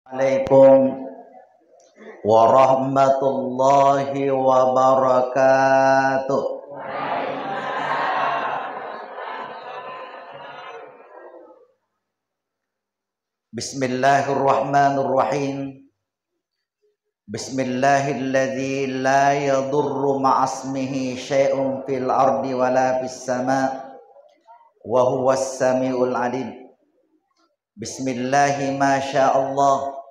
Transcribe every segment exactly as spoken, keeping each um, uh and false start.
Assalamualaikum warahmatullahi wabarakatuh. Bismillahirrahmanirrahim. Bismillahilladzi la yadurru ma'asmihi syai'un fil ardi wala fis sama, wa huwas samiul alim. Bismillahi ma sya Allah,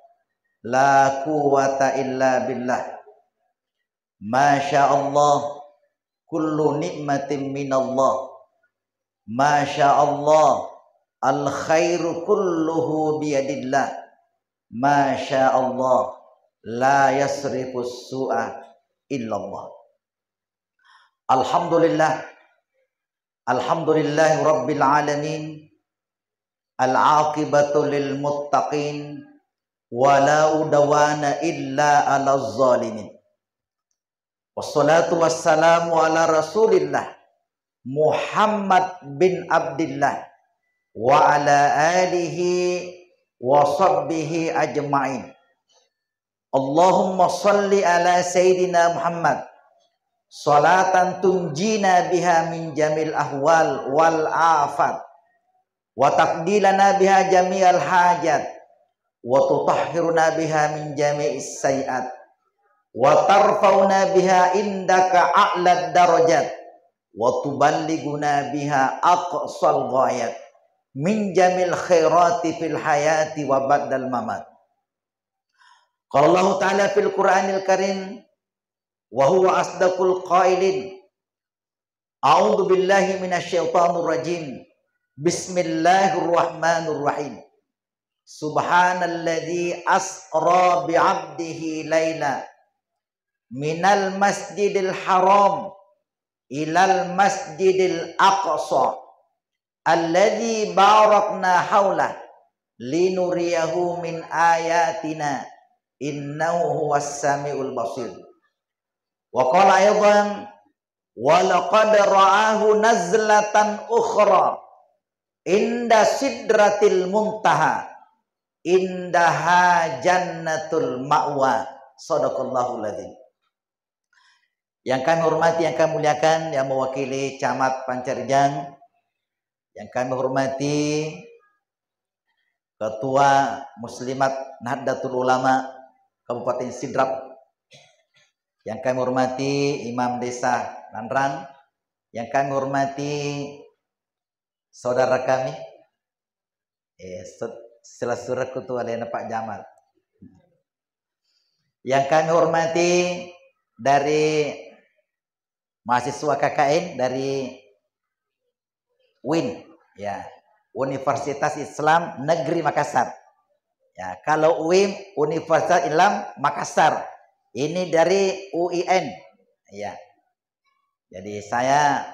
la quwwata illa billah. Ma sya Allah, kullu ni'matin minallah. Ma sya Allah, al khairu kulluhu biyadillah. Ma sya Allah, la yasrifus su'a illallah. Alhamdulillah. Alhamdulillahi rabbil alamin. Al aqibatu lil muttaqin. Wa la udwana illa ala zalimin. Wassalatu wassalamu ala Rasulillah Muhammad bin Abdillah wa ala alihi wa sahbihi ajma'in. Allahumma salli ala Sayyidina Muhammad salatan tunjina biha min jamil ahwal wal afat, wa taqdilana biha jami'al hajat, wa tutahhiruna biha min jami'is sayyi'at, wa tarfa'una biha indaka a'lad darajat, wa tuballighuna biha aqsal ghayat min jamil khairati fil hayati wa ba'dal mamat. Qala Allahu ta'ala fil Qur'anil Karim, wa huwa asdaqul qailin, a'udzu billahi minasy syaithanir rajim. Bismillahirrahmanirrahim. Subhanalladzi asra bi 'abdihi laila minal masjidil haram ilal masjidil aqsa alladzi barakna haulah linuriyahu min ayatina innahu huwas samiul basir. Wa qala aidan, wa laqad ra'ahu nazlatan ukhra inda sidratil muntaha indaha jannatul ma'wa. Sadaqallahul adzim. Yang kami hormati, yang kami muliakan, yang mewakili Camat Pancarijang, yang kami hormati Ketua Muslimat Nahdlatul Ulama Kabupaten Sidrap, yang kami hormati Imam Desa Nanrang, yang kami hormati saudara kami, eh, se-, silessurekku tu alena Pak Jamal. Yang kami hormati dari mahasiswa K K N dari UIN, ya, Universitas Islam Negeri Makassar. Ya, kalau UIM, Universitas Islam Makassar. Ini dari U I N. Ya. Jadi saya,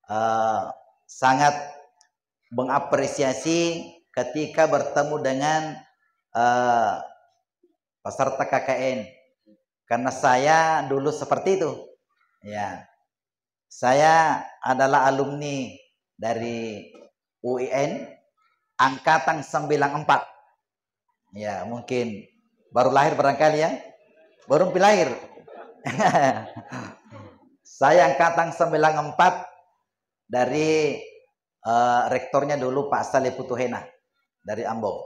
eh, sangat mengapresiasi ketika bertemu dengan, eh, peserta K K N. Karena saya dulu seperti itu. Ya. Saya adalah alumni dari U I N angkatan sembilan empat. Ya, mungkin baru lahir barangkali ya. Baru pi lahir. Saya angkatan sembilan empat dari, eh, rektornya dulu Pak Saleh Putuhena dari Ambon.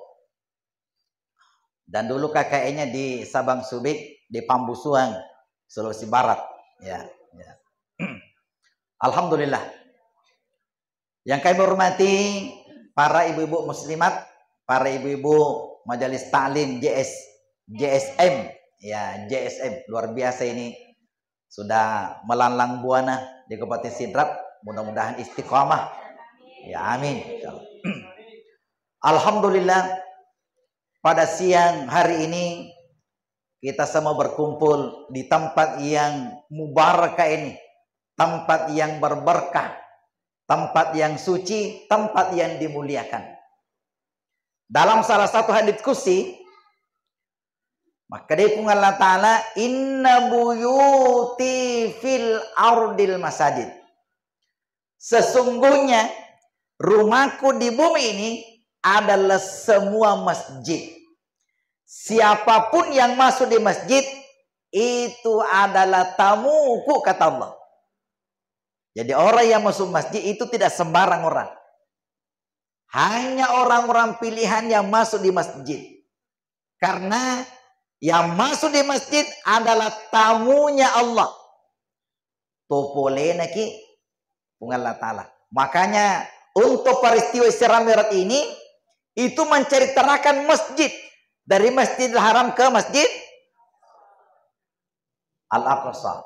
Dan dulu K K N-nya di Sabang Subik, di Pambusuang, Sulawesi Barat. Ya, ya. Alhamdulillah. Yang kami hormati para ibu-ibu muslimat, para ibu-ibu majelis taklim J S, J S M, ya, J S M, luar biasa ini sudah melanglang buana di Kabupaten Sidrap. Mudah-mudahan istiqamah. Ya, amin. Alhamdulillah, pada siang hari ini kita semua berkumpul di tempat yang mubarakah ini, tempat yang berberkah, tempat yang suci, tempat yang dimuliakan. Dalam salah satu hadits qudsi, makkedai Puang Allah Ta'ala, "Inna buyuti fil ardil masajid." Sesungguhnya rumahku di bumi ini adalah semua masjid. Siapapun yang masuk di masjid, itu adalah tamuku, kata Allah. Jadi orang yang masuk masjid itu tidak sembarang orang. Hanya orang-orang pilihan yang masuk di masjid. Karena yang masuk di masjid adalah tamunya Allah. Topolenaki Puang Allah Ta'ala. Makanya untuk peristiwa Isra Mi'raj ini, itu menceritakan masjid. Dari Masjidil Haram ke Masjid Al-Aqsa.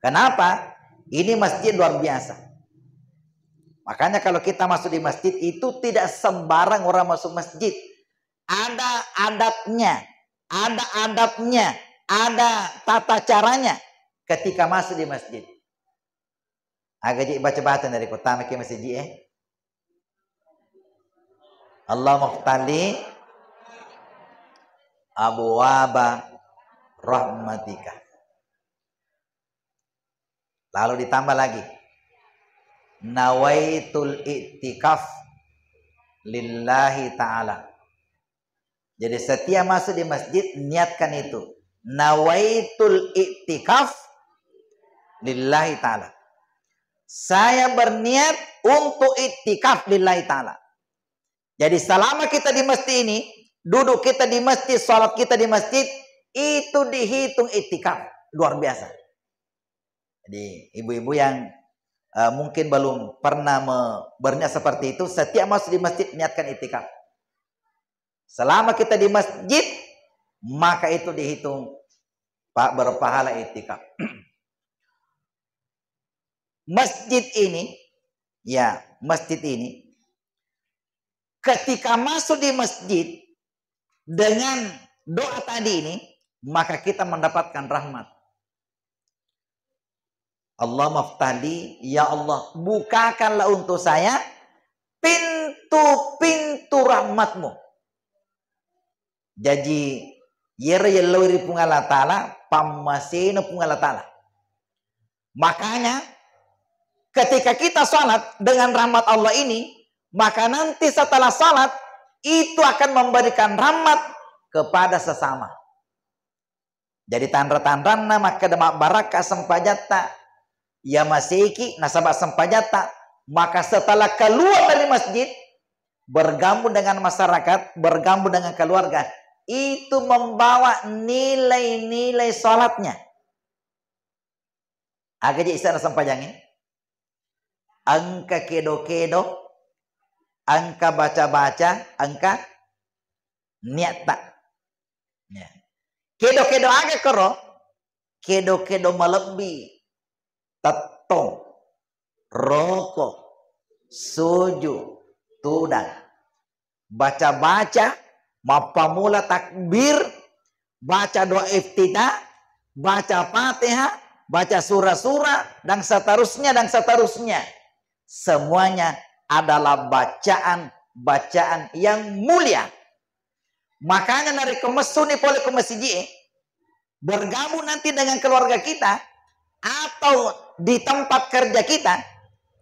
Kenapa? Ini masjid luar biasa. Makanya kalau kita masuk di masjid itu tidak sembarang orang masuk masjid. Ada adatnya, ada adabnya, ada tata caranya ketika masuk di masjid. Aga ji baca-baca dari kota maki masjid, eh. Allahumma ftali abwaba rahmatika. Lalu ditambah lagi, nawaitul i'tikaf lillahi ta'ala. Jadi setiap masuk di masjid, niatkan itu. Nawaitul i'tikaf lillahi ta'ala. Saya berniat untuk i'tikaf lillahi ta'ala. Jadi selama kita di masjid ini, duduk kita di masjid, sholat kita di masjid, itu dihitung i'tikaf. Luar biasa. Jadi ibu-ibu yang, eh, mungkin belum pernah me-, berniat seperti itu, setiap masuk di masjid niatkan i'tikaf. Selama kita di masjid, maka itu dihitung pa-, berpahala i'tikaf. Masjid ini, ya, masjid ini, ketika masuk di masjid dengan doa tadi ini, maka kita mendapatkan rahmat. Allahumma ftahli, ya Allah, bukakanlah untuk saya pintu-pintu rahmatmu. Jaji, yero yelloi ri Puang Allah Ta'ala, pammaseno Puang Allah Ta'ala. Makanya, ketika kita salat dengan rahmat Allah ini, maka nanti setelah salat, itu akan memberikan rahmat kepada sesama. Jadi tanra-tanranna makkeda mabbarakka sempajatta, iya maseki nasaba sempajatta, maka setelah keluar dari masjid, bergabung dengan masyarakat, bergabung dengan keluarga, itu membawa nilai-nilai salatnya. Aga je isana sempajangnge? Engka kedo-kedo, engka baca-baca, engka niatta. Ya. Kedo-kedo aga koro? Kedo-kedo malebbi. Tettong, roko, suju, tudang. Baca-baca, mappamula takbir, baca doa iftitah, baca Fatihah, baca surah-surah, dan seterusnya, dan seterusnya. Semuanya adalah bacaan-bacaan yang mulia. Makanya narekko messuni pole ko masiji, bergabung nanti dengan keluarga kita atau di tempat kerja kita,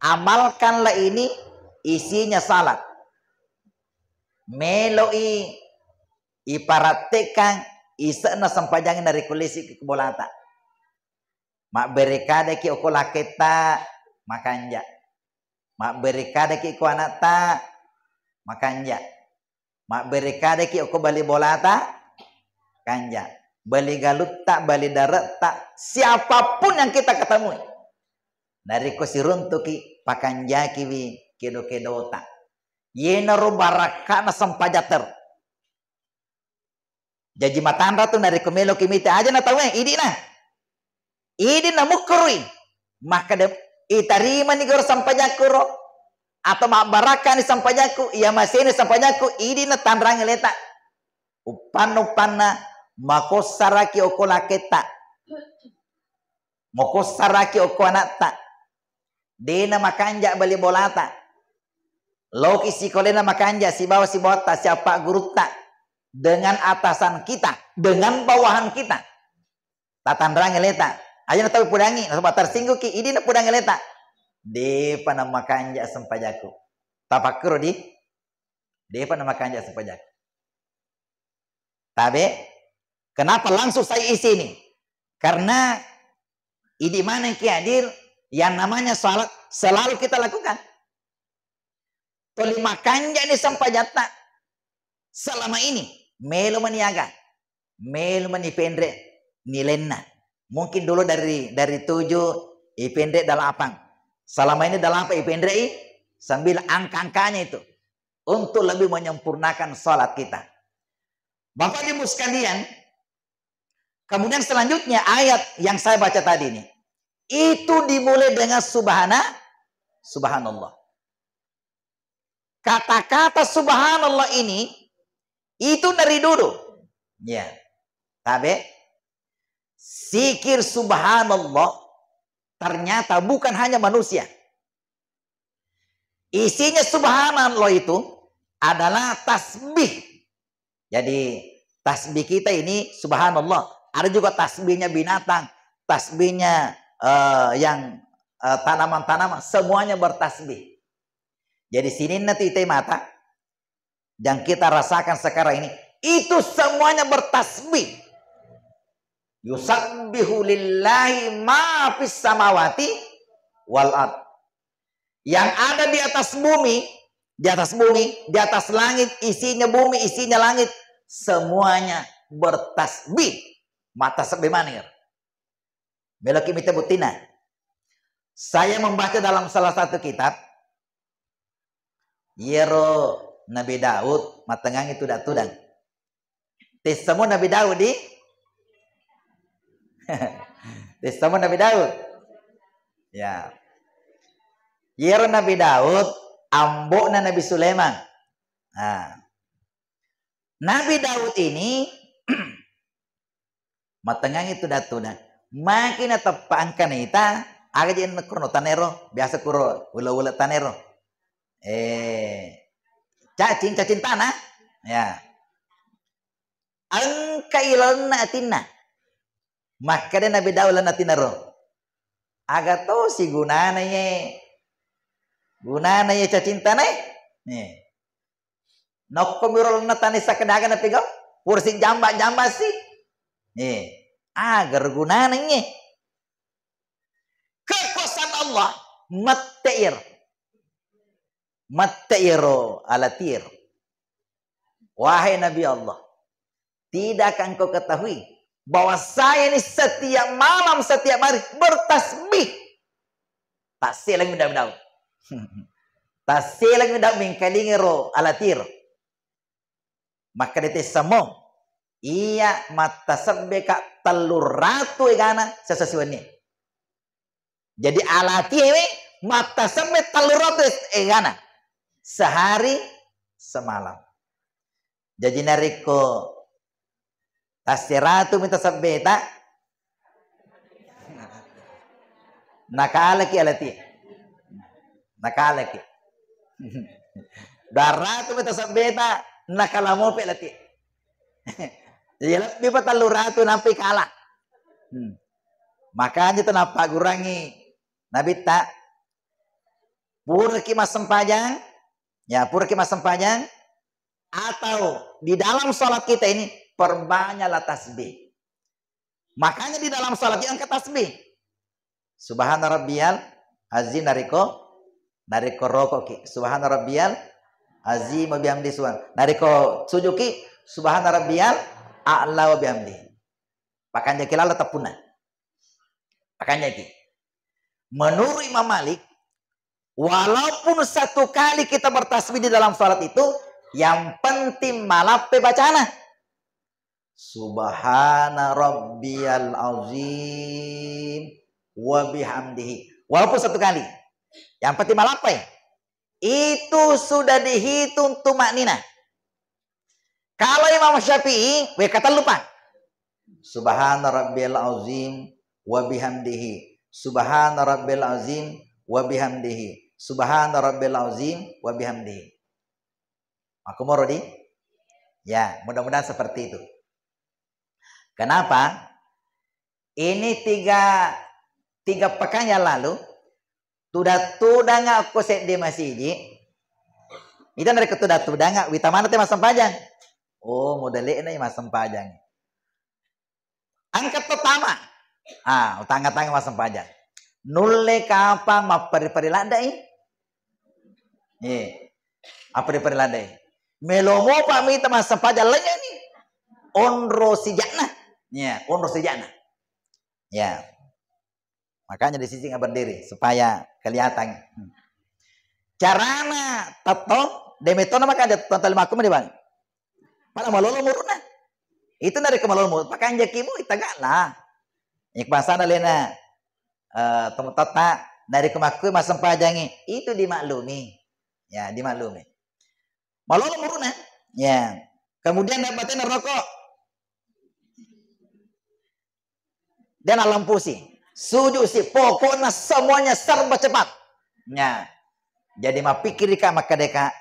amalkanlah ini, isinya salat. Meloi iparattekkang ise'na sempajang narekko lesi ki bolata. Mabbere kadaki okko laketta, makanja. Mabbere kadaki ko anatta, makanja. Mabbere kadaki okko bali bolata, kanja. Bali galutta, bali dare'ta, siapapun yang kita ketemui. Narekko siruntuki, pakanjakiwi kedo-kedota. Yenaro barakka'na sempajang ter. Jaji matanra tu narekko meloki mita aja na tauwe, idi'na. Idi namukkurui. Makkeda, itarimani goro sampajakku ro. Atau mabbarakkani sampajakku, iya maseni sampajakku, idi natanrangi leta. Uppanna-uppanna, makossaraki okko laketta. Makossaraki okko anatta. Dena makanja bali bolata. Loki sikolena makanja sibawa sibawatta siappa gurutta. Dengan atasan kita, dengan bawahan kita. Tatanrangi leta. Aja na tau pudangi, nasaba tersingguki, idi na pudangi leta. Depa na makanja sempajaku. Tapakkuro di? Depa na makanja sempajaku. Tabe? Kenapa langsung saya isi ini? Karena idi maneng ki hadir, yang namanya salat selalu kita lakukan. Toli makanja ni sempajatta selama ini, melo maniaga, melo mani penre nilenna. Mungkin dulu dari, dari tujuh, ipenre delapan. Selama ini delapan ipenrei, sambil angka-angkanya itu. Untuk lebih menyempurnakan salat kita. Bapak Ibu sekalian, kemudian selanjutnya ayat yang saya baca tadi ini, itu dimulai dengan subhana-, subhanallah. Kata-kata subhanallah ini, itu dari dulu. Ya. Tabe? Zikir subhanallah ternyata bukan hanya manusia. Isinya subhanallah itu adalah tasbih. Jadi, tasbih kita ini subhanallah. Ada juga tasbihnya binatang, tasbihnya, eh, yang, eh, tanaman-tanaman, semuanya bertasbih. Jadi, sininna tu itai mata, yang kita rasakan sekarang ini, itu semuanya bertasbih. Yusabbihu lillahi ma fis samawati wal ard. Yang ada di atas bumi, di atas bumi, di atas langit, isinya bumi, isinya langit, semuanya bertasbih. Mata sebbe manir. Meloki mita buttina. Saya membaca dalam salah satu kitab, yero Nabi Daud matengangi tuda-tudang. Tessamo Nabi Daud di? Tessamo Nabi Daud? Ya. Yero Nabi Daud, ambokna Nabi Sulaiman. Nah. Nabi Daud ini matengangi tuda-tudang. Maki nateppa engka naita, aga je nakkurono tanero, biasa kuro ule-ule tanero. Eh, cacing, cacing tanah. Ya. Engka ilalenna atinna. Makkeda Nabi Daud lalenna atinna ro. Aga tosi gunana ye. Gunana ye cacing tanah. Nih. Nokko miro lalenna tanah sakkedaga napigau. Pursi jamba-jamba si. Nih. Aga gunana ye. Kekuasaan Allah mette iro. Mette iro alatier. Wahai Nabi Allah, tidakkah engkau ketahui bahwa saya ini setiap malam, setiap hari bertasbih? Tasselang mi Daud. Tasselang mi Daud mengkalinga ro alatier. Makkeda tessamo, iya mattasebbeka telluratu egana sesesi wenni. Jadi alatiwe mattasembe telluratu egana sehari semalam. Jadi narekko tasseratu mi tasebbeta, nakalaki alati. Nakalaki. Dua ratu mi tasebbeta, nakala mope alati. Jadi lebbi pa telluratu nampai kala. Hmm. Makanya tu napaggurangi Nabitta, puraki massempajang, ya, puraki massempajang, atau di dalam salat kita ini, perbanyaklah tasbih. Makanya di dalam salat itu engka tasbih. Subhana rabbiyal azim narekko, narekko rokoki. Subhana rabbiyal azim wa bihamdi subhan. Narekko sujuki, subhana rabbiyal a'la wa bihamdi. Pakanjaki lalo teppunna. Pakanjaki. Menurut Imam Malik, walaupun satu kali kita bertasbih di dalam salat itu, yang penting malappai bacana. Subhana rabbiyal azim wa bihamdihi. Walaupun satu kali. Yang penting malappai. Itu sudah dihitung tumakninah. Kalau Imam Syafi'i, wekka tellu pa. Subhana rabbiyal azim wa bihamdihi. Subhana rabbiyal azim wa bihamdihi. Subhana rabbiyal azim wa bihamdihi. Makkumoro di? Ya, mudah-mudahan seperti itu. Kenapa? Ini tiga, tiga pekan yang lalu, tuda-tudanga ko sedde masiji. Ita narekko tuda-tudanga, wita maneng te massempajang. Oh, modele'na massempajang. Engka to tama. Ah, utanga-tanga massempajang. Nulle kapang mapperi-peri laddai? Eh, mapperi-peri laddai. Melo mopa mita massempajang lainna ni. Onro sija'na. Ya, onro sija'na. Ya. Makanya di sisi berdiri supaya kelihatan. Carana tetto, de metona maka ada tetto lima aku meni, Bang. Pada malolo muruna. Itu dari kemalolo muruna. Pakanjaki mu itagala. Yang bahasana lena, eh, temu tata dari kemaku masempajangi itu dimaklumi. Ya, dimaklumi. Malolo muruna. Ya. Kemudian dapatin rokok. Dia nalampusi, sujud si, pokoknya semuanya serba cepat. Ya. Jadi mappikirika makkadeka,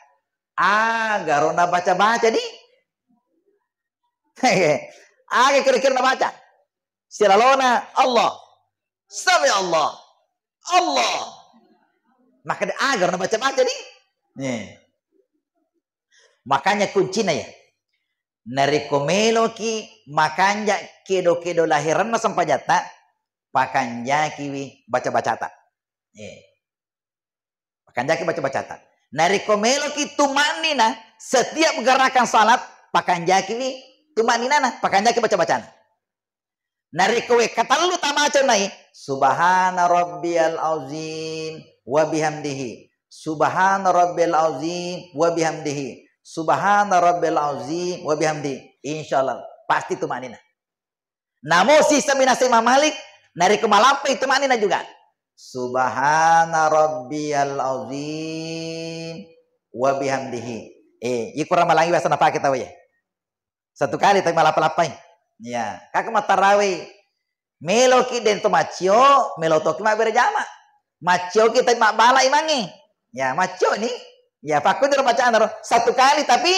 agaro nabaca-baca di? Aga kira-kira nabaca? Silalona Allah. Sami Allah. Allah. Makkada agaro nabaca-baca di? Ya. Makanya kuncina ya. Narekko meloki makanja kedo-kedo lahiranna sempajatta, pakanjakiwi baca-bacata. Eh. Pakanjaki baca-bacata. Narekko meloki tuma'nina setiap gerakan salat, pakanjakiwi tuma'ninana, pakanjaki baca-bacana. Narekko wekka tellu tamaca nai, subhana rabbiyal azim wa bihamdihi. Subhana rabbiyal azim wa bihamdihi. Subhana rabbiyal azim wa bihamdihi. Insyaallah pasti tuma'nina. Namo sisa minasa Imam Malik, narekko malampai tuma'nina juga. Subhana rabbiyal azim wa bihamdihi. Eh, ikurang malangi biasa napake tau ya. Satu kali tapi malappa-lappai. Ya, kaka mattarawei. Meloki dento maccio, melo toki mabbere jama. Maccioki tapi mabbalai mangi. Ya, maccio ni. Ya, pakkuniro bacaan ro. Satu kali tapi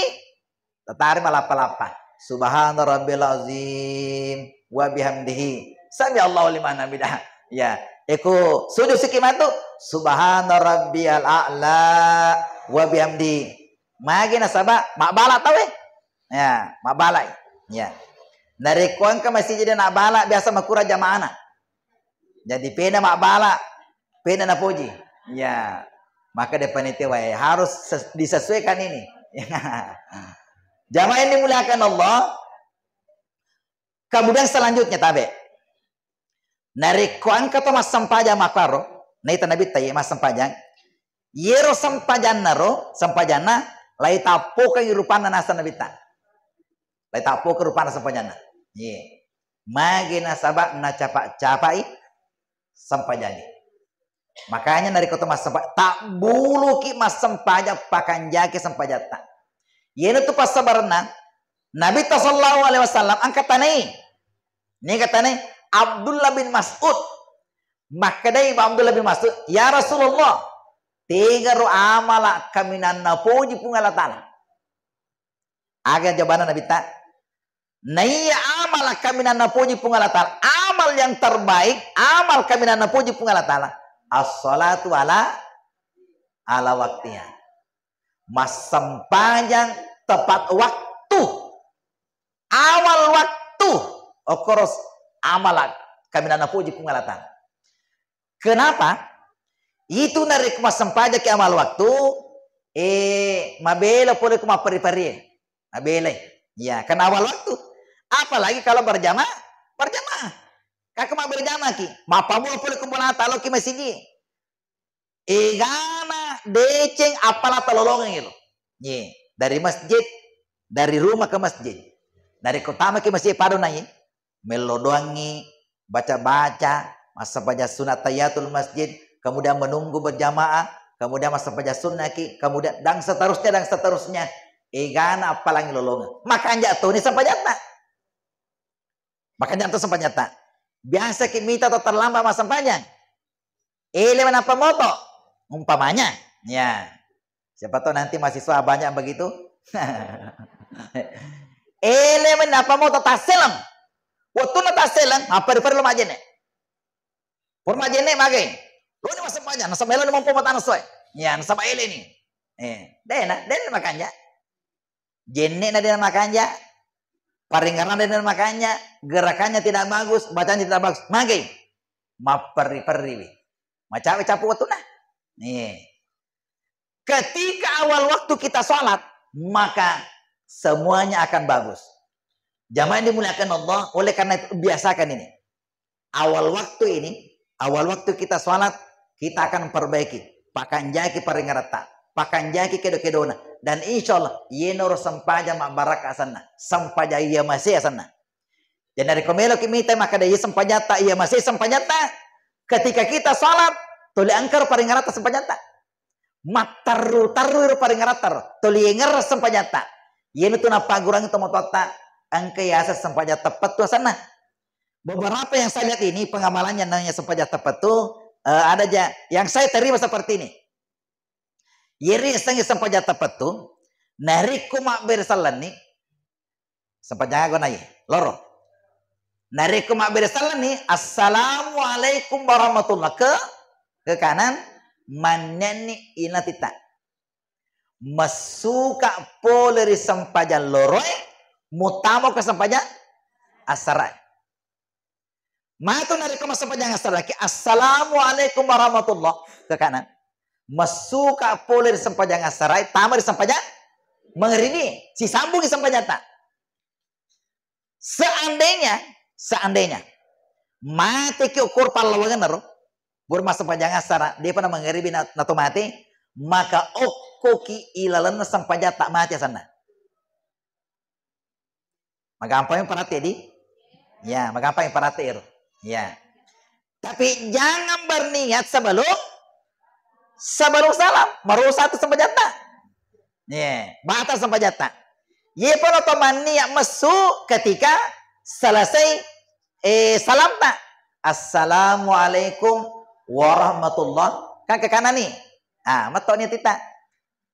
tatari malappa-lappa. Subhana rabbil azim wa bihamdihi. Sami Allahu liman hamidah. Ya, eko sujud siki matu. Subhana rabbiyal a'la wa bihamdihi. Magi nasaba mabbala tau eh. Ya, mabbalai. Ya. Narekko engka masiji de nabbala biasa makura jamaana. Jadi pena mabbala, pena napoji. Ya. Maka de panitia wae harus ses- disesuaikan ini. Jamaah yang dimuliakan Allah. Kemudian selanjutnya tabe. Narekko engka to massempajang makkaro, naita Nabitta ye massempajang, yero sempajanna ro, sempajanna lai tappokengi rupanna naseng Nabitta. Lai tappokeng rupanna sempajanna. Ye. Magi nasaba nacapa-capai sempajangi. Makanya narekko to massempa-, tabbuluki massempajang pakanjaki sempajatta. Yena tu passabarenna Nabitta sallallahu alaihi wasallam engka tanai. Niga tanai Abdullah bin Mas'ud. Makkedai Abdullah bin Mas'ud, "Ya Rasulullah, tegaro amala kaminang napoji Puang Allah Ta'ala?" Aga jawabanna Nabitta? Naiya amala kaminang napoji Puang Allah Ta'ala, amal yang terbaik, amal kaminang napoji Puang Allah Ta'ala, as-salatu ala, ala waktiha. Massempajang tepat waktu. Awal waktu. Okkoros amala kaminang napoji Puang Allah Ta'ala. Kenapa? Itu narekko massempajaki amal waktu, eh, mabela pole ko mapperi-peri. Mabelai. Ya, karena awal waktu. Apalagi kalau berjamaah, berjamaah. Kaka mabberjamaah ki, mappammula pole ko bolata, loki masigi. Egana deceng appala talolongeng ero. Ye, dari masjid, dari rumah ke masjid. Narekko tamaki masjid padona ye, mello doangngi, baca-baca, massempajang sunat tahiyatul masjid, kemudian menunggu berjamaah, kemudian massempajang sunnaki, kemudian dan seterusnya, dan seterusnya. Egana appalangi lolongeng. Makanja toni sempajatta. Makanja to sempajatta. Biasa ki mita to terlambat massempajang. Ele menapa moto? Umpamanya. Ya. Siapa tahu nanti mahasiswa banyak yang begitu. Ele menapa moto tasseleng. Waktu na tasseleng, apa di perlu majene? Por majene magai. Lo ni massempajang, nasaba melo ni mompo matana soe. Ya, nasaba ele ni. Eh, dena, dena makanja. Jenne'na de' makanja, paringerrang de' makanja, gerakannya tidak bagus, bacanya tidak bagus. Magi? Mapperri-perri wi. Macawe capu wattuna. Nih. Ketika awal waktu kita sholat, maka semuanya akan bagus. Jamaah yang dimuliakan Allah, oleh karena itu biasakan ini. Awal waktu ini, awal waktu kita sholat, kita akan perbaiki. Pakanjaki paringerrata, pakanjaki kedo-kedona. Dan insya Allah, yenaro sempajang mabbaraka asenna. Sempajang iya masih asenna. Jadi narekko meloki mita makkeda iya sempajatta, iya masih sempajatta. Ketika kita sholat, tuli engkaro paringerrata sempajatta. Matterru-terru iro paringerrata ro, tuli engerra sempajatta. Iyana tu nappaggurangi tomatoatta, engka yaseng sempajang teppettu asenna. Beberapa yang saya lihat ini pengamalannya namanya sempajang teppettu, eh, ada aja yang saya terima seperti ini. Yeri yasengnge sempajang teppettu, narekko mabbere sellenni, sempajang agona ye, loro. Narekko mabbere sellenni, "Assalamualaikum warahmatullah," ke, ke kanan, mannianni inatitta. Messuka pole ri sempajang loroe, mutamo ke sempajang assarae. Matu narekko massempajang assaraki, "Assalamualaikum warahmatullah," ke kanan. Messuka pole ri sempajang assarae, tama ri sempajang mangeribi, sisambungi sempajatta. Seandainya, seandainya mateki okko pallawangenna ro, buru massempajang assara, depa na mangeribi na, nato mate, maka okkoki ilalenna sempajatta mate asenna. Magampang parate di? Ya, magampang parate ero. Ya. Tapi jangan berniat sebelum, sebelum salam. Merusak tu sempajatta. Ya, batal sempajatta. Ye pun oto manniat messu ketika selesai, eh, salamta. "Assalamualaikum warahmatullah." Kan ke kanan ni. Ah, metto ni tita.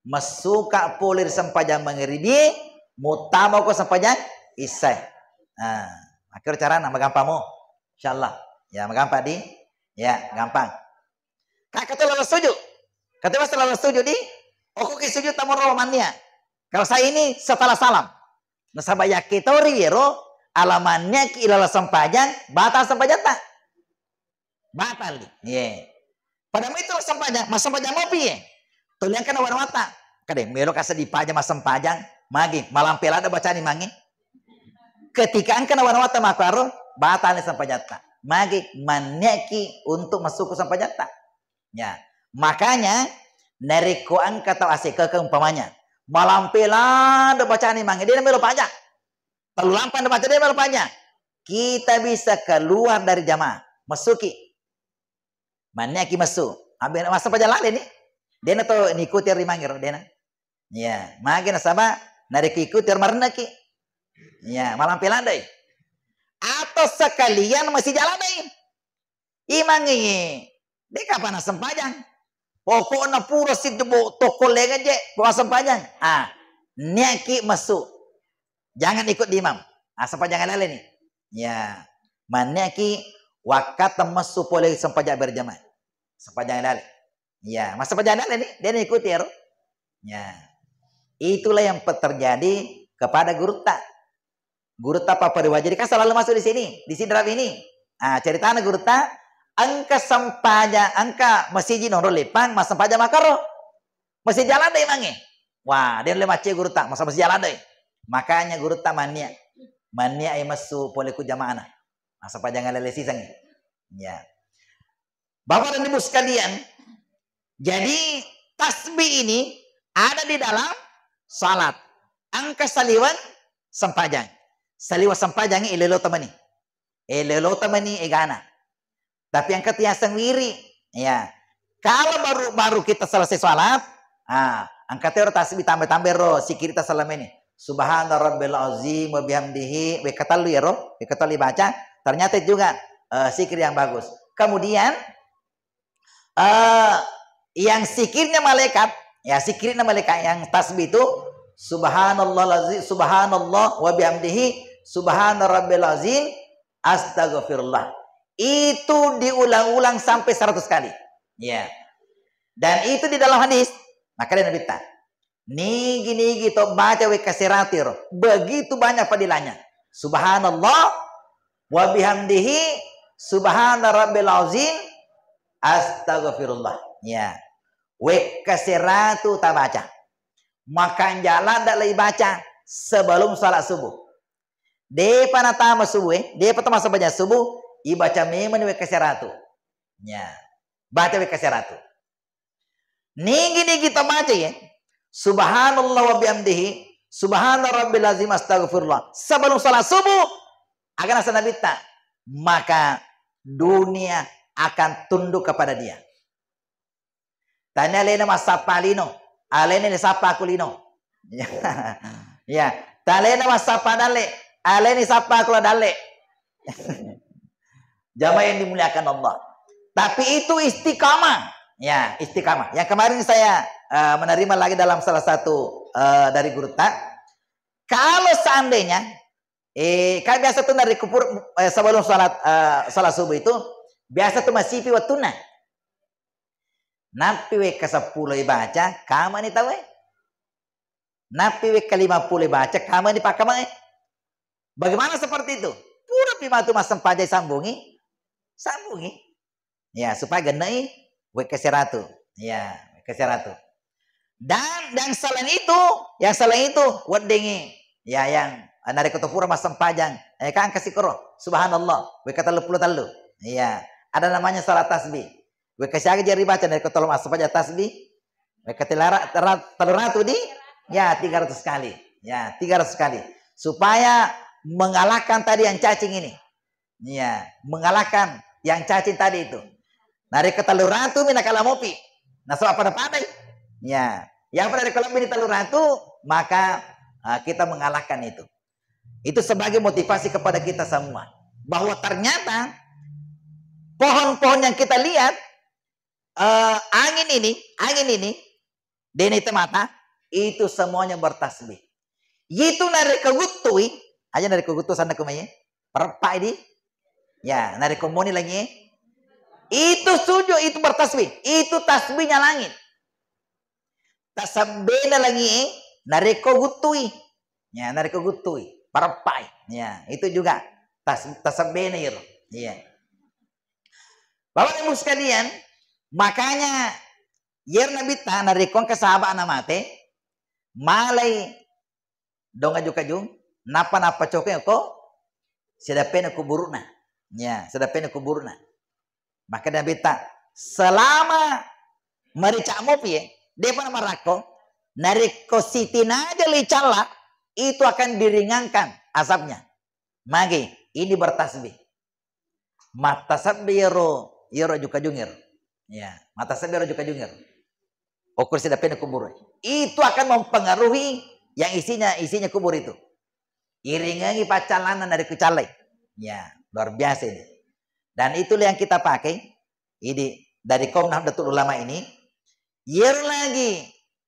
Messuka pole ri sempajang mangeribi, muttamako sempajang issae. Nah, makkero carana, magampang mo. Insyaallah. Ya, magampang di. Ya, gampang. Kak, kata lawan sujud. Kata masa lawan sujud di, okkoki sujud tamoro mannia. Kalau saya ini setelah salam. Nasaba yakkitori yero, ala manniaki ilala sempajang, batal sempajatta. Batal. Ye. Pada mai tu massempajang, massempajang mopi ye. Tuli engka nawa-nawatta. Kade, melo kasa dipaja massempajang, magi, malampe ladde bacani mangi. Ketika engka nawa-nawatta makkaro, batal ni sempajatta. Magi, manniaki untuk masuk ke sempajatta. Ya. Makanya, narekko engka tau asekeke umpamanya, malampe ladde bacani mangi, de melo paja. Telu lampa baca de melo paja. Kita bisa keluar dari jamaah. Messuki. Manniaki messu. Abbe massempajang lale ni. Dena to niikuti ri mangero, dena. Ya, magi nasaba narekko ikuti ro marenneki. Ya, malampe ladde. Atau sekalian masih jalan deh. Imangngi, de kapang nassempajang. Pokokna pura siddi bo tokko lengeng je, pura sempajang. Ah, niaki messu. Jangan ikut di imam. Ah, sempajang lale ni. Ya, manniaki wakkatta messu pole sempajang berjamaah. Sempajang lale. Ya, masa sempajang lale ni, de naikuti ero. Ya. Itulah yang pe-, terjadi kepada gurutta. Gurutta Papua Riwaya. Jadi kan selalu masuk di sini, di sini rapi ini. Ah, ceritana gurutta, engka sempajang, engka masiji nonrong leppang, massempajang makkaro. Masih jalan deh imangnge. Wah, de le macce gurutta, masa masih jalan deh. Makanya gurutta mannia. Mannia e messu pole ku jamaana. Massempajang lale sisengngi. Ya. Bapak dan Ibu sekalian, jadi tasbih ini ada di dalam salat. Engka saliweng sempajang. Saliweng sempajang elelo temani. Elelo temani egana. Tapi engka tiaseng wiri. Ya. Kalau baru, baru kita selesai salat, ah, engka tero tasbih tambah-tambah ro, sikir ta selama ini. Subhana rabbil azim wa bihamdihi, wekka tellu yero, wekka tellu baca, ternyata juga, eh, sikir yang bagus. Kemudian, eh, yang sikirnya malaikat, ya, sikirnya malaikat yang tasbih itu, subhanallah lazim, subhanallah wa bihamdihi, subhana rabbil azim, astaghfirullah. Itu diulang-ulang sampai seratus kali. Ya. Dan itu di dalam hadis, makanya Nabi ta. Nigi-nigi to baca wekka seratu ero, begitu banyak fadilahnya. Subhanallah wa bihamdihi, subhana rabbil azim, astagfirullah. Ya. Wekka seratu tabaca. Makanjala ladde' le ibaca sebelum salat subuh. De'pa natama subuh, eh, de'pa tama sempajang subuh, ibaca memang wekka seratu. Ya. Baca wekka seratu. Nigi-nigi tabaca, ya. Subhanallah wa bihamdihi, subhana rabbil azim, astagfirullah. Sebelum salat subuh, aga naseng Nabitta, maka dunia akan tunduk kepada dia. Tania alena massappa lino, alena ni sappa ku lino. Ya. Ya. Talena massappa dalle, alena ni sappa ku la dalle. Jamaah yang dimuliakan Allah. Tapi itu istiqamah. Ya, istiqamah. Yang kemarin saya, eh, menerima lagi dalam salah satu, eh, dari gurutta. Kalau seandainya, eh, kan biasa tuh dari kupur, eh, sebelum salat, eh, salat subuh itu, biasa tuh masipi wettunna. Nappi wekka seppulo ibaca, kamani tauwe. Nappi wekka lima pulo ibaca, kamani pakkamai. Bagaimana seperti itu? Purapi matu massempajang sambungi, sambungi. Ya, supaya gennai wekka seratu. Ya, wekka seratu. Dan, dan selain itu, yang selain itu, weddingi. Ya, yang, ah, narekko to pura massempajang, eh, kan kasi koro, subhanallah, wekka tellu pulo tellu. Iya, ada namanya salat tasbih. Wekka siaga je ribaca narekko tolo massempajang tasbih? Wekka telara-, tera-, tellu ratu di? Ya, tiga ratus kali. Ya, tiga ratus kali. Supaya mengalahkan tadi yang cacing ini. Iya, mengalahkan yang cacing tadi itu. Narekko tellu ratu mi nakala mopi. Nasaba pada-padai. Ya, yang pada narekko lebih di tellu ratu, maka, ah, kita mengalahkan itu. Itu sebagai motivasi kepada kita semua bahwa ternyata pohon-pohon yang kita lihat, eh, angin ini, angin ini, dena itu mata, itu semuanya bertasbih. Itu narekko guttui, aja narekko guttu sanna kumai, pereppai di, ya, narekko moni lagi, itu sujud, itu bertasbih, itu tasbihnya langit. Tasebbena langi e, narekko guttui. Ya, narekko guttui, pareppai. Ya, itu juga tas-, tasebbena iro. Iya. Bapak Ibu sekalian, makanya yer Nabitta narekko engka sahabat na mate, malai dong aju-kajung, nappa, nappa cokeng ko sidappena kuburu'na. Ya, sidappena kuburu'na. Maka Nabitta, selama marica mopi, eh, depa namarakko, narekko sitinaja licalla, itu akan diringankan azabnya. Magi, ini bertasbih. Mattasabbi yero, yero aju-kajung yero. Ya, mattasabbi yero aju-kajung yero. Okko sidappena kubur. Itu akan mempengaruhi yang isinya, isinya kubur itu. Iringengi paccallanna narekko callai. Ya, luar biasa ini. Dan itulah yang kita pakai. Idi dari kaum Nahdlatul Ulama ini, yero lagi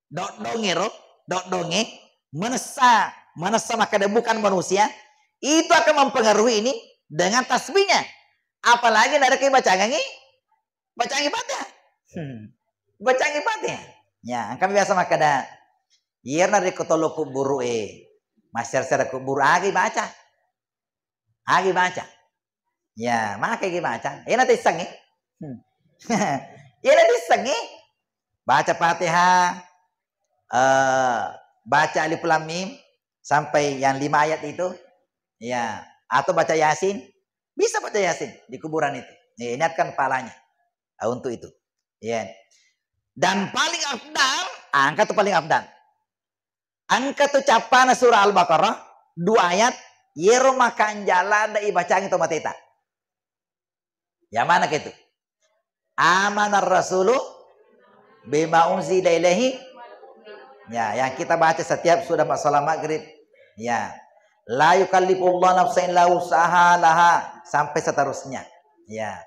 doddongero, doddonge, manessa, manessa makkeda bukan manusia, itu akan mempengaruhi ini dengan tasbihnya. Apalagi narekko bacangengi, bacangi Fatihah. Hmm. Bacangi Fatihah. Ya, engka biasa makkeda, yero narekko tolo kuburu e, massera-sera kuburu, agi baca. Agi baca. Ya, maka agi baca. Ena tissengi. Hmm. Ena tissengi. Baca Fatihah, eh, baca Alif Lam Mim sampai yang lima ayat itu. Ya, atau baca Yasin. Bisa baca Yasin di kuburan itu. Ya, ini akan pahalanya, eh, untuk itu. Ya. Dan paling afdal, ah, engka tu paling afdal. Engka tu cappana surah Al-Baqarah, dua ayat, yero makanja ladde ibacangi to mateta. Yang mana ke itu? Amanar rasulu bima unzila ilaihi. Ya, yang kita baca setiap sudah ma-, salat maghrib. Ya. La yukallifullahu nafsan illa wus'aha laha, sampai seterusnya. Ya.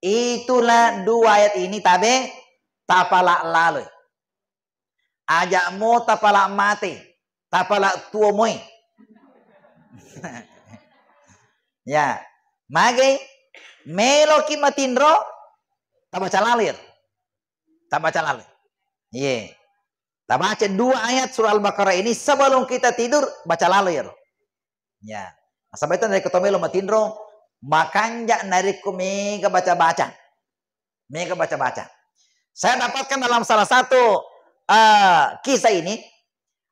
Itulah dua ayat ini tabe tapala laloi. Aja mo tapala mate, tapala tuo moi. Ya, mage meloki matinro, tabaca lalir. Tabaca lalir. Iye. Tabaca dua ayat surah Al-Baqarah ini sebelum kita tidur, baca lalo iyaro. Ya. Nasaba itu narekko to melo matinro, makanja narekko mega baca-baca. Mega baca-baca. Saya dapatkan dalam salah satu, eh, kisah ini,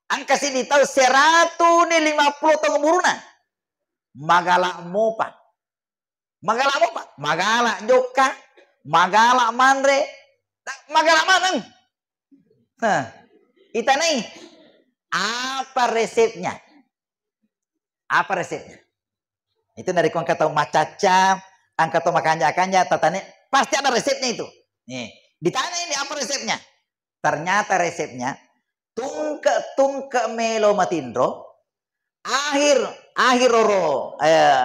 engka siddi tau seratu ni lima puluh taung umuruna. Magala mopa. Magala mopa. Magala jokka. Magala manre. Magala maneng. Nah, itanai. Apa resepnya? Apa resepnya? Itu narekko engka tau macacca, engka tau makanja-kanja, tatane, pasti ada resepnya itu. Nih, ditanya ini apa resepnya? Ternyata resepnya, tungke-tungke melo matinro, akhir, akhir oro, eh,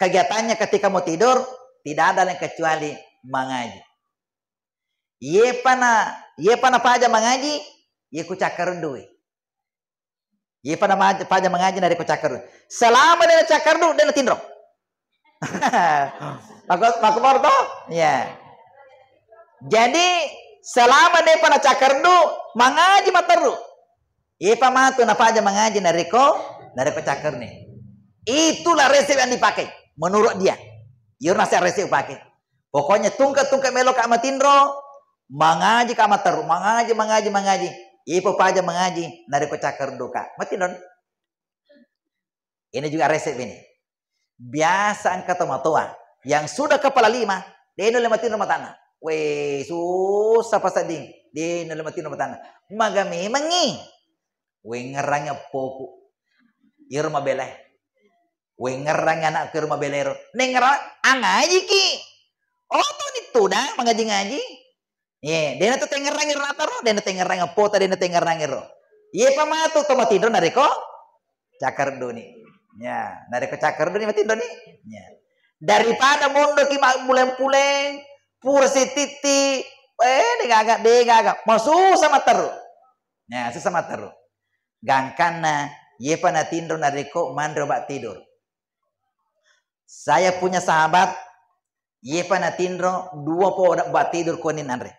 kegiatannya ketika mau tidur, tidak ada lain kecuali mangaji. Yepa na, yepa napaja mangaji, ye ku cakkarudui. Yepa na ma-, paja mangaji narekko cakkardu. Selama de' nacakkardu, de' natinro. Mako, mako baru to? Iya. Jadi, selama de'pa nacakkardu, mangaji matteru. Yepa matu napaja mangaji narekko, narekko cakkarni. Itulah resep yang dipakai menurut dia. Iyaro nasihat resep pakai. Pokoknya tungke-tungke meloka matinro, mangaji ka matteru, mangaji, mangaji, mangaji. Ipo paja mangaji, narekko cakkarduka. Matinro. Ini juga resep ini. Biasa engka tomatoa yang sudah kepala lima, de' nulle matinro matanna. Weh, susah pasedding, de' nulle matinro matanna. Maga memangngi. Weh, ngerrangi eppoku. Iyaro mabelae. Weh, ngerrangi anakku ero mabelero. Nengngerang angajiki. Oh, toni tudang mangaji-ngaji. Ye, de' natengngerangi ro nataro, de' natengngerangi epota, de' natengngerangi ro. Yepa matu to matinro narekko cakkaruduni. Ya, narekko cakkaruduni matinroni. Ya. Daripada mondoki mabbuleng-puleng, pura sititti, eh, de' gaga, de' gaga. Masusa matteru. Ya, susah matteru. Gangkanna, yepa natinro narekko manre obat tidur. Saya punya sahabat, yepa natinro dua po obat tidur koni nanre.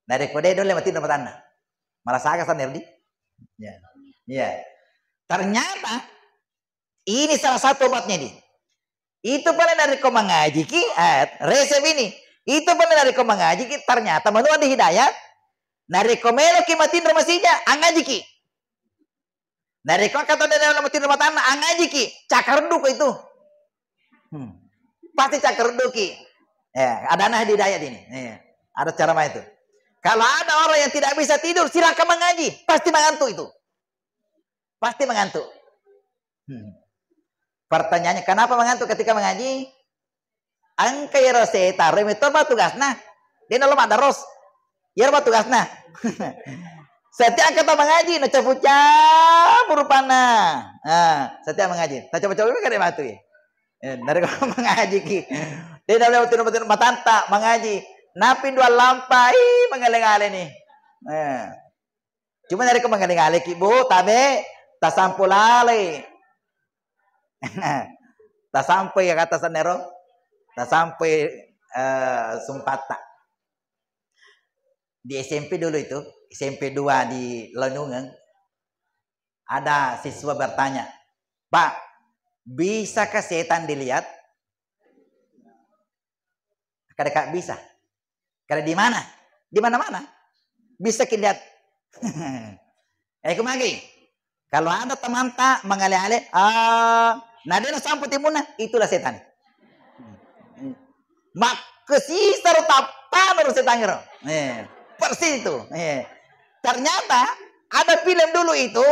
Narekko de' nulle matinro matanna. Malah saga sanna ero di. Ya. Ya. Ternyata ini salah satu obatnya di. Itu pale narekko mangajiki, eh, resep ini. Itu pale narekko mangajiki, ternyata menurut di hidayat, narekko meloki matinro masija, angajiki. Narekko engka tau de' namatinro matanna, angajiki, cakkarudduko itu. Hmm. Pasti cakkarudduki. Eh, ada nah hidayat ini. Eh, ada cara main itu. Kalau ada orang yang tidak bisa tidur, silakan mengaji. Pasti mengantuk itu. Pasti mengantuk. Hmm. Pertanyaannya, kenapa mengantuk ketika mengaji? Engka iyaro setang ro metto ba tugasna. De' nalo maddaros. Iyaro ba tugasna. Setiap engka tau mangaji, nacapu-capu rupanna. Ah, setiap mangaji. Tacapu-capu mega de' matui. Eh, narekko mangajiki. De' nalo tunu-tunu matanta mangaji. Napi dua lampa, ih, mangale-ngale ni. Eh. Cuma narekko mangale-ngaleki, Bu, tabe, tasampo laloi. Tasampoi ya kata sanero. Tasampoi, eh, sumpatta. Di S M P dulu itu, S M P dua di Launungeng, ada siswa bertanya, "Pak, bisakah setan dilihat?" Kada ka bisa. Kada di mana? Di mana-mana. Bisa ki lihat. Eh, kumagi. Kalau ada temanta mangale-ale, ah, na de' nasampo timunna, itulah setan. Makkesisa ro tappana ro setan ro. Eh, persis itu. Eh. Ternyata ada film dulu itu,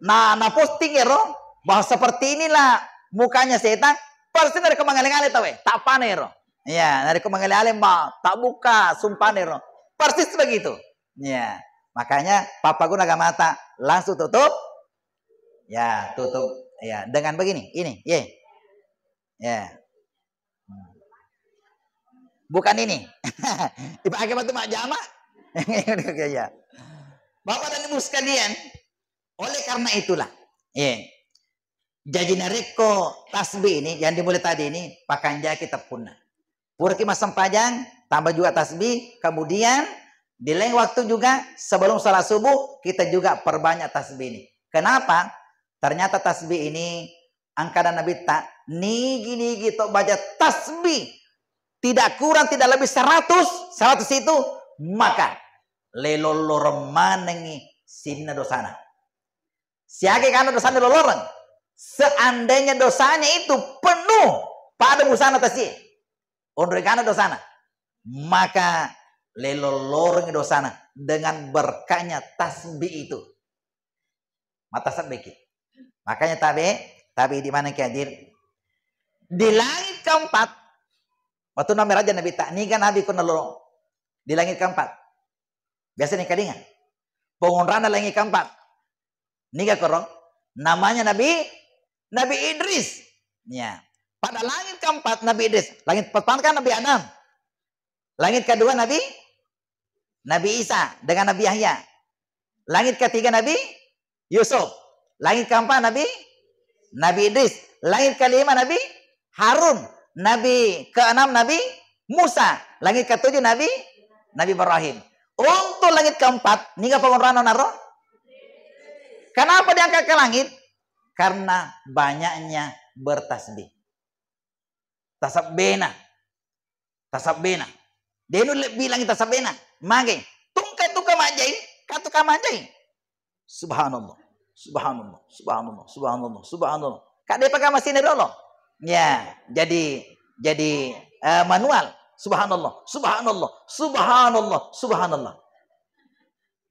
na, na posting ero, bahwa seperti inilah mukanya setan, persis narekko mangale-ngale tau e, tappana ero. Iya, narekko mangale-ale ma, tabbuka sumpana ero. Persis begitu. Iya. Makanya pappaguna agamata langsung tutup. Ya, tutup. Ya, dengan begini, ini, ye. Ya. Bukan ini. Dipakai batu majjama. Ya. Bapak dan Ibu sekalian, oleh karena itulah, eh, jaji narekko tasbih ini yang dimulai tadi ini, pakanjaki teppunna. Puraki massempajang, tambah juga tasbih, kemudian Di lain waktu juga, sebelum salat subuh, kita juga perbanyak tasbih ini. Kenapa? Ternyata tasbih ini, angkana Nabitta, nigi-nigi to baca tasbih, tidak kurang, tidak lebih seratus, seratus itu, maka leloloreng manengi sininna dosana. Siaga kana dosana loloreng? Seandainya dosanya itu penuh pada busana tasie, onroi kana dosana, maka leloloreng dosana dengan berkahnya tasbih itu. Mata sebbeki. Makanya tabe, tabe di mana ki hadir? Di langit keempat, waktu nami raja Nabitta, niga nabi ko nalolong di langit keempat? Biasa ni kalinga. Pengonrana langit keempat. Niga koro? Namanya Nabi, Nabi Idris. Ya. Pada langit keempat Nabi Idris. Langit pertama kan Nabi Adam. Langit kedua Nabi, Nabi Isa dengan Nabi Yahya. Langit ketiga Nabi Yusuf. Langit keempat Nabi, Nabi Idris. Langit kelima Nabi Harun. Nabi keenam Nabi Musa. Langit ketujuh Nabi, Nabi Ibrahim. Untuk langit keempat, niga pengonrana naro? Kenapa diangkat ke langit? Karena banyaknya bertasbih. Tasabbena. Tasabbena. Denu lebbi langit tasabbena. Mage. Tungka-tungka majjai, katuka majjai. Subhanallah. Subhanallah. Subhanallah. Subhanallah. Subhanallah. Kak depa ka masine dolo. Ya, jadi, jadi, eh, manual. Subhanallah. Subhanallah. Subhanallah. Subhanallah.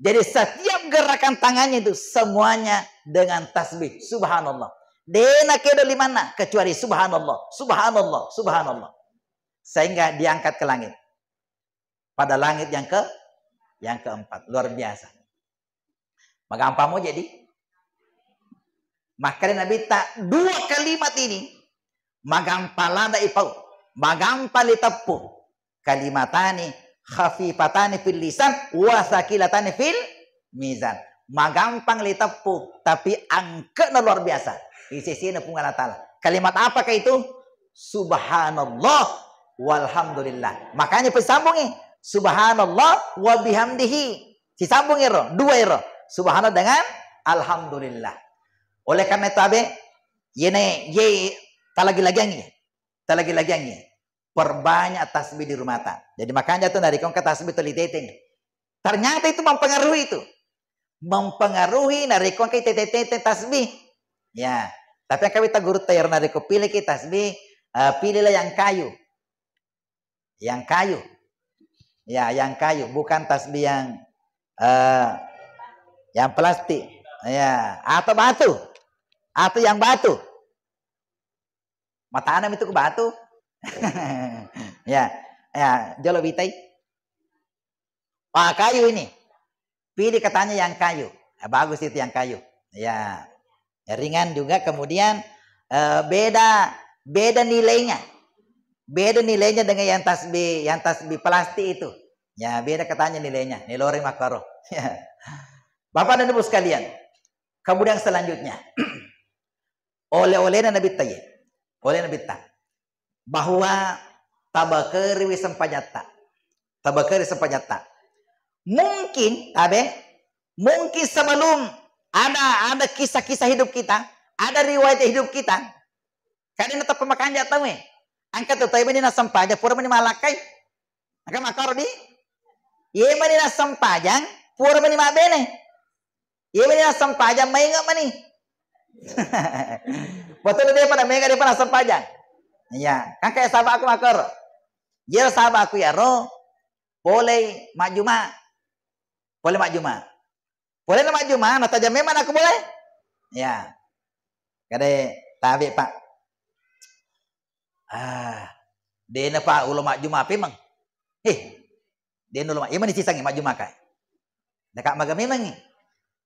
Jadi setiap gerakan tangannya itu semuanya dengan tasbih. Subhanallah. Dena kedo limanna kecuali subhanallah. Subhanallah. Subhanallah. Sehingga diangkat ke langit. Pada langit yang ke, yang keempat. Luar biasa. Magampang mo jadi. Makanya Nabi tak dua kalimat ini magampang lada ipau. Magampang liteppu. Kalimatani khafifatani fil lisan wa tsaqilatani fil mizan. Magampang liteppu, tapi angke'na luar biasa. Isesena Puang Allah Ta'ala. Kalimat apakah itu? Subhanallah walhamdulillah. Makanya disambungi. Subhanallah wa bihamdihi. Disambung ero, dua ero. Subhanallah dengan alhamdulillah. Oleh karena itu, Abe, yene, ye, talagi-lagiangi. Talagi-lagiangi. Perbanyak tasbih di rumah ta. Jadi makanya tuh narekko engka tasbih tuli teteng. Ternyata itu mempengaruhi itu. Mempengaruhi narekko engka tete-tete tasbih. Ya, tapi engka wita guru tayar narekko pilih ki tasbih, eh, pilihlah yang kayu. Yang kayu. Ya, yang kayu, bukan tasbih yang, eh, yang plastik. Ya, atau batu. Atau yang batu. Matanam itu ke batu. Ya, ya, jolo bitai. Ah, kayu ini. Pilih katanya yang kayu. Eh, bagus itu yang kayu. Ya. Ya, ringan juga, kemudian, eh, beda, beda nilainya. Beda nilainya dengan yang tasbih, yang tasbih plastik itu. Ya, beda katanya nilainya. Nilori makaro. Ya. Bapak dan Ibu sekalian, kemudian selanjutnya, oleh-olehna Nabitta ye. Oleh Nabitta. Bahwa tabakeriwi sempajatta. Tabakeri sempajatta. Mungkin, tabe, mungkin sebelum ada, ada kisah-kisah hidup kita, ada riwayat hidup kita, kadang tetap makanja tahu eh. Angkat tu tabe ini na sempajang, pura meni malakkai. Angkat makaro di, ye meni na sempajang, pura meni mabene. Iya meni nassempajang, maega mani. Betul dia pada mega dia pernah sempajang. Iya, kan kayak sahabat aku makor. Iya sahabat aku ya ro, boleh majjuma. Boleh majjuma. Boleh na majjuma, natajang memang aku boleh. Ya. Kade tabe, Pak. Ah, dena, Pak, ulo majjuma pemeng. Eh, dena ulo ma-, iya mani sisangi majjuma kai. Deka maga memangi.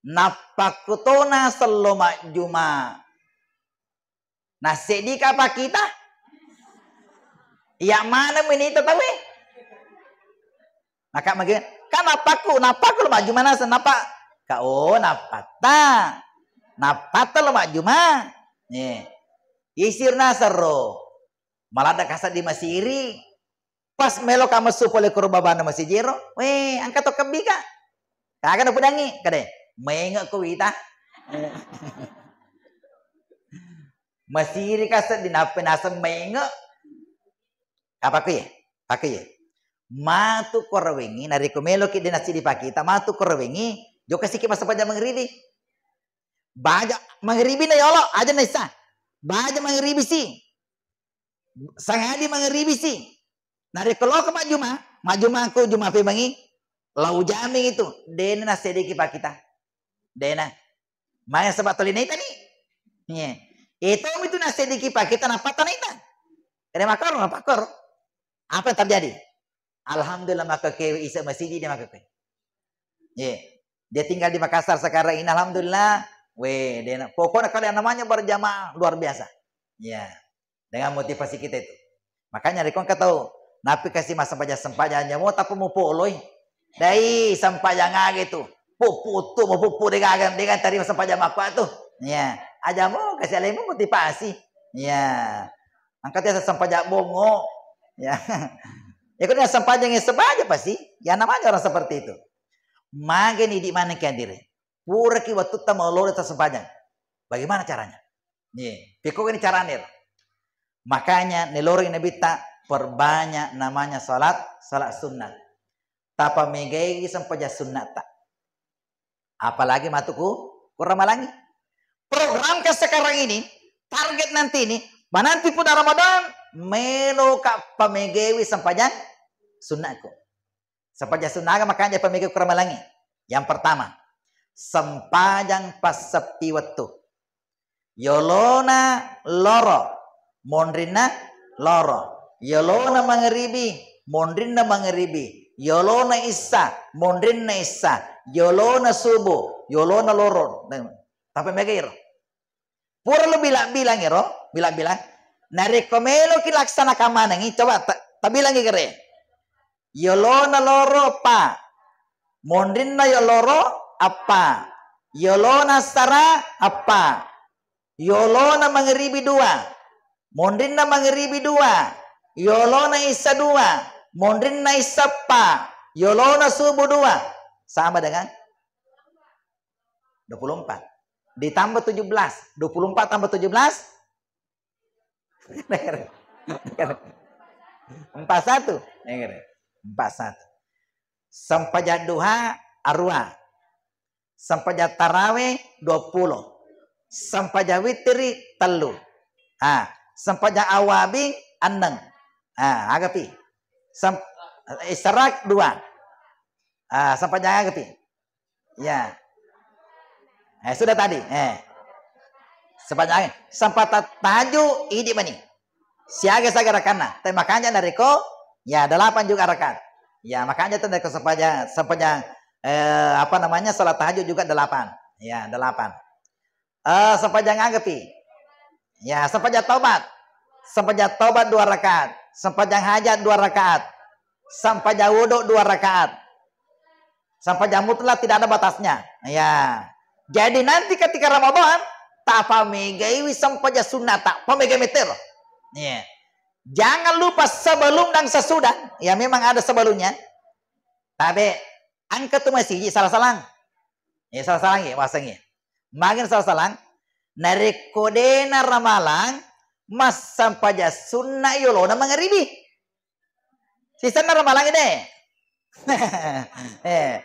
Nappakku tona sello majjuma. Naseddi ka pakita? Iya mana menita tawe? Maka mage, kan nappakku, nappakku lo majjuma naseng, nappa. Ka, oh, nappatta. Nappatta lo majjuma. Nih. Isir nasero. Maladda kasaddi masiri. Pas melo ka messu pole ko ro babana masijiro, weh, engka to kebbika. Kaga napudangi, kade, maingekko wita. Masiri ka seddi nappe naseng maingek. Apa kuye? Apa kuye? Matu korawengi, narekko meloki de nasidi pakita, matu korawengi, jokka siki massempajang mangribi. Baja mangribi na yolo, aja naissa. Baja mangribi si. Sangadi mangribi si. Narekko loka majjuma, majjuma ko juma pemangi, lau jaming itu, dena nasedeki pakita. Dena. Maya sebab tolinaitani. Iya. Itu itu nasedeki pakita napatanaita. Kena makor, napakor. Apa yang terjadi? Alhamdulillah, maka ke isa masjid dia maka ke. Iya. Dia tinggal di Makassar sekarang ini, alhamdulillah. Weh, dena. Pokoknya kalian namanya berjamaah luar biasa. Iya. Dengan motivasi kita itu. Makanya rekko engka tau nappi kasi massempajang-sempajang, aja mo tappa mupoloi. Dai, sempajang aga itu. Puppu tu, mupuppu de gaga, de gaga tarima sempajang makko tu. Iya, aja mo kasi alemu motivasi. Iya. Angkat ya sempajang bongo. Ya. Ya, kalau sempajang yang sebaja pasti, ya namanya orang seperti itu. Magani di mana ki hadir? Puraki wattutta malolo tassempajang. Bagaimana caranya? Nih, pekko gani carane ro. Makanya neloreng Nabitta perbanyak namanya salat, salat sunnah. Tapamegai sempajang sunnatta. Apalagi matuku kurang malangi. Program ke sekarang ini, target nanti ini, menanti puna Ramadan, melo ka pamegewi sempajang sunnahku. Sempajang sunnah aga makanya pamega kurang malangi. Yang pertama, sempajang passeppi wettu. Yolona loro, monrinna loro. Yolona mangeribi, monrinna mangeribi. Yolona issa, monrinna issa. Yolona subuh, yolona loro. Tapi mega iro. Pura lo bilang-bilang ero, bilang-bilang. Narekko meloki laksanakan manengi, coba ta-, tabilangi gere. Yolona loro eppa. Monrinna yo loro eppa. Yolona sara eppa. Yolona mangeribi dua. Monrinna mangeribi dua. Yolona isa dua. Monrinna isa eppa. Yolona subuh dua. Sama dengan dua puluh empat. Ditambah tujuh belas. Dua puluh empat tambah tujuh belas. Empat satu. Empat satu. Sempajang duha arua. Sempajang tarawe dua puluh. Sempajang witiri tellu. Ah, sempajang awabing enneng. Ah, agapi. Sem-, isyarak dua. Ah, sempajang agapi. Ya. Eh, sudah tadi. Eh. Sepanjang sempat ta-, tahajud, idi mani. Siaga-siaga rakanna. Tapi makanya narekko, ya, delapan juga rakaat. Ya, makanya itu narekko sepanjang, sepanjang, eh, apa namanya, salat tahajud juga delapan. Ya, delapan. Eh, sepanjang agapi. Ya, sempajang taubat. Sempajang taubat dua rakaat. Sempajang hajat dua rakaat. Sempajang wudu dua rakaat. Sempajang mutlak tidak ada batasnya. Ya. Jadi nanti ketika Ramadan, tapamegaiwi sempajang sunnah, tak pamega meter. Ya. Jangan lupa sebelum dan sesudah. Ya, memang ada sebelumnya. Tabe, engka tu masiji salang-salang. Ya, salang-salang ya, wasengi. Magen salang-salang, narekko dena ramalang, massempajang sunna yolona mangaribi. Sisenna ramalang de. Eh.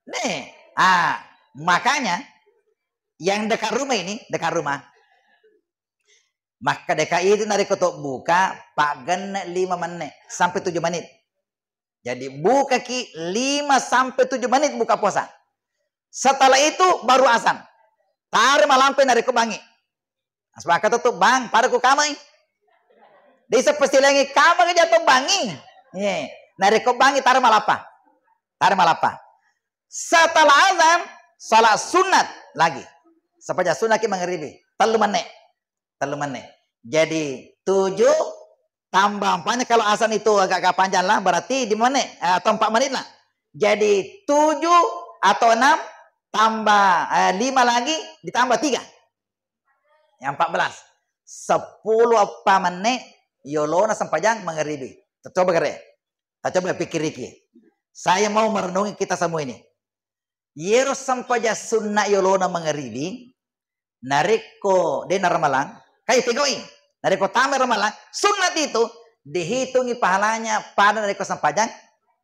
Nih, ah, makanya yang dekat rumah ini, dekat rumah. Maka dekat itu narekko to buka, paggenne lima menit sampai tujuh menit. Jadi bukaki lima sampai tujuh menit buka puasa. Setelah itu baru azan. Tare malampe narekko bangi. Sepakat tu, Bang, pada ku kamai. Desa pesilengi kamai ke jatuh bangi. Ye. Narekko bangi tare malapa. Tare malapa. Setelah azan, salat sunat lagi. Sempajang sunat ki mangaribi. Tellu menit. Tellu menit. Jadi tujuh tambah empat, kalau azan itu agak-agak panjang lah, berarti di menit, eh, atau empat menit lah. Jadi tujuh atau enam tambah, eh, lima lagi ditambah tiga. Yang empat belas. Sepuluh eppa menit yolona sempajang mangaribi. Coba gare. Coba pikiriki. Saya mau merenungi kita semua ini. Yero sempajang sunna yolona mangaribi, narekko de na ramalang, kai tegoi. Narekko tama ramalang, sunnat itu dihitungi pahalanya pada narekko sempajang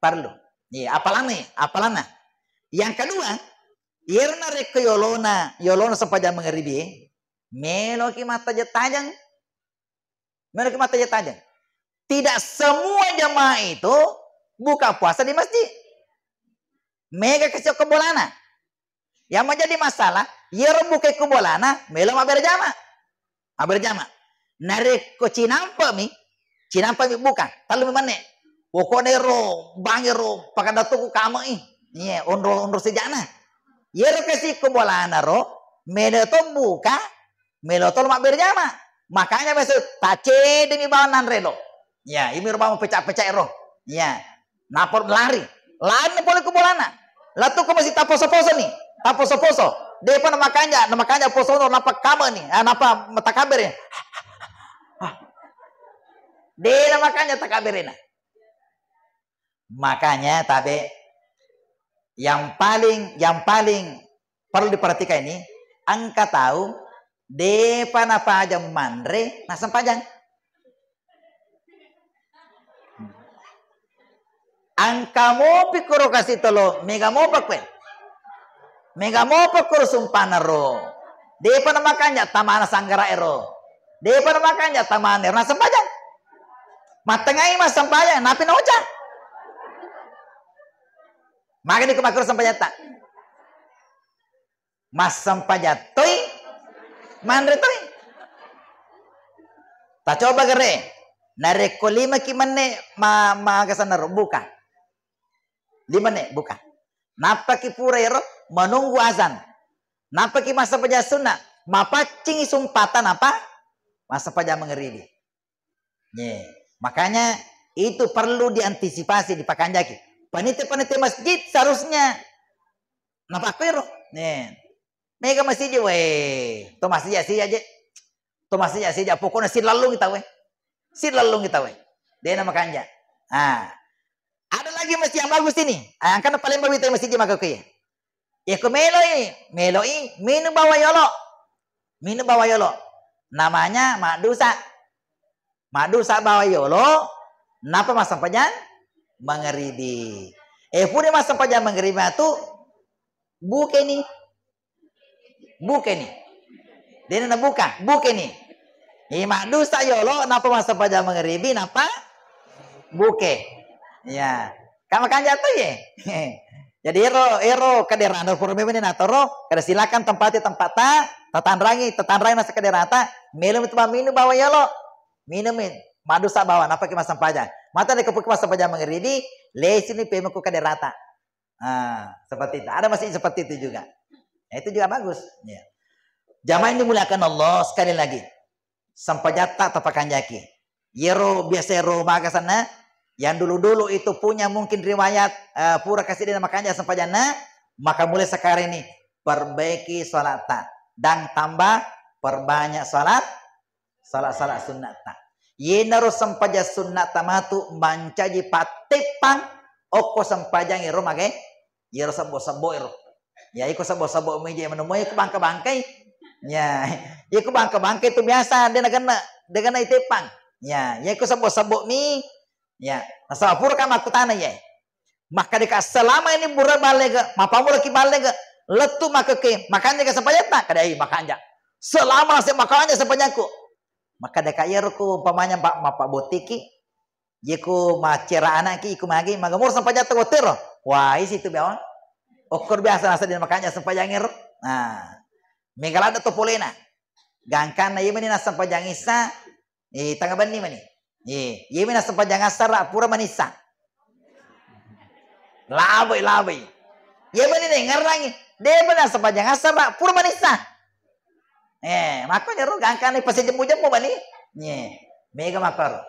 parlu. Iya, apalana, apalana. Yang kedua, yero narekko yolona, yolona sempajang mangaribi, meloki mattajeng-tajeng. Meloki mattajeng-tajeng. Tidak semua jamaah itu buka puasa di masjid. Mega kasi okko bolana. Yang menjadi masalah, yero buka ko bolana, melo mabberjama. Mabberjama. Narekko cinampa mi, cinampa mi buka, tellu mi menne. Pokokna ero, bang ero, pakadatuku kamai. Iya, onro, onro sejana. Yero kasi ko bolana ro, melo to buka, melo to mabberjama. Makanya biasa tacedemi bawang nanre lo. Ya, imi ro bawang pecak-pecak ro. Ya. Napor lari. Lari pole ku bolana. Latu ko masih taposo-poso ni. Taposo-poso. Depa na makanja, na makanja poso no napa kama ni. Ah, napa matakabere. Ah. De na makanja takaberena. Makanya tabe yang paling, yang paling perlu diperhatikan ini, engka tau depa napajang manre, nassempajang. Engka mopi kuro kasi tolo, mega mopa kue. Mega mopa kuro sumpana ro. Depa na makanja tamana sanggara ero. Depa na makanja tamana ero, nassempajang. Mattengai massempajang, napi naoca. Magani ko makkuro sempajatta. Massempajang toi, manre toi. Tacoba gare, narekko lima ki menne ma-, magasanna ro buka. Lima ne buka. Nappaki pura ero menunggu azan. Nappaki massempajang sunna, mapaccingi sumpata napa massempajang mangaribi. Ye. Makanya itu perlu diantisipasi, dipakanjaki. Panitia-panitia masjid seharusnya napakkoiro. Nih. Mega masjid, weh. To masjid sih aja. To masjid sih aja. Pokoknya silallung kita, weh. Silallung kita, weh. Dena makanja. Ah. Ada lagi masjid yang bagus ini. Ah, angkana paling bagus itu masjid maka kuwi. Yako meloi, meloi, minum bawa yolo. Minum bawa yolo. Namanya maddusa. Maddusa bawa yolo, napa massempajang mangaribi. Eh, pura massempajang mangaribi tu bukeni. Bukeni. Dena nabuka, bukeni. Eh, maddusa yolo, napa massempajang mangaribi, napa buke. Ya. Kama kanja tu ye. Jadi ero, ero kaderana pura memang ni natoro, kada silakan tempati tempatta, tatanrangi, tatanrangi nasa kaderata, melo mi tu minum bawa yolo. Minum mi, maddusa bawa, napaki massempajang. Mata ni kepuki massempajang mangaribi, lesini pemeng ku kaderata. Ah, seperti itu. Ada masih seperti itu juga. Ya, itu juga bagus. Ya. Jamaah yang dimuliakan Allah, sekali lagi, sempajatta tapakanjaki. Yero biasa ero magasanna, yang dulu-dulu itu punya mungkin riwayat, eh, pura kasi dena makanja sempajanna, maka mulai sekarang ini perbaiki salatta dan tambah perbanyak salat, salat-salat sunnatta. Yenaro sempajang sunnatta matu mancaji patteppang okko sempajang ero mage, yero sebbo-sebbo ero. Ya, iko sebbo-sebbo mi je menemui iko bangka-bangkai. Ya, iko bangka-bangkai tu biasa de nagenna, de nagenna iteppang. Ya, ya iko sebbo-sebbo mi. Ya, nasaba pura ka makkutana ye. Makkadeka selama ini pura ballega, mapamula ki ballega, lettu makkeke, makanja ka sempajatta, kada ai makanja. Selama nase makanja sempajangku. Makkadeka iyaro ku umpamanya pa-, mappabottiki, Yeko maccera anakki, iko magi, magamur sempajatta wettu ero. Wah, isi tu biawang. Okkor biasa nasa di makanja sempajang ero. Nah, mega ladde to polena. Gangkanna iya meni nassempajang issa, eh, tanga benni meni. Eh, iya meni nassempajang assara, pura manissa. Labai, labai. Iya meni nengerangi. De meni nassempajang assara, pura manissa. Eh, makkoniro gangkanna pasijemmu-jemmu bani. Nye, mega makkoro.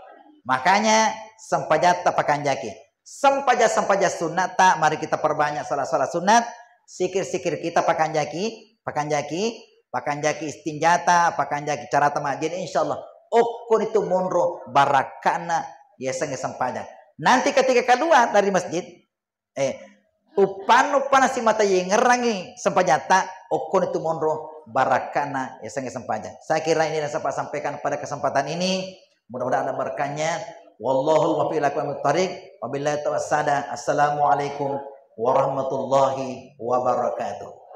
Makanya sempajatta pakanjaki. Sempaja-sempaja sunnatta, mari kita perbanyak salat-salat sunnat, sikir-sikir kita pakanjaki, pakanjaki, pakanjaki istinjata, pakanjaki carata majjena, insyaallah. Okkoni tu monro barakkana yasengnge sempajang. Nanti ketika keluar dari masjid, eh, uppanna-, uppanna simata yengngerangngi sempajatta, okkoni tu monro barakkana yasengnge sempajang. Saya kira ini yang saya sampaikan pada kesempatan ini. Mudah-mudahan ada berkahnya. Wallahul muwaffiq ila aqwamit thariq. Wabillahi taufiq. Assalamualaikum warahmatullahi wabarakatuh.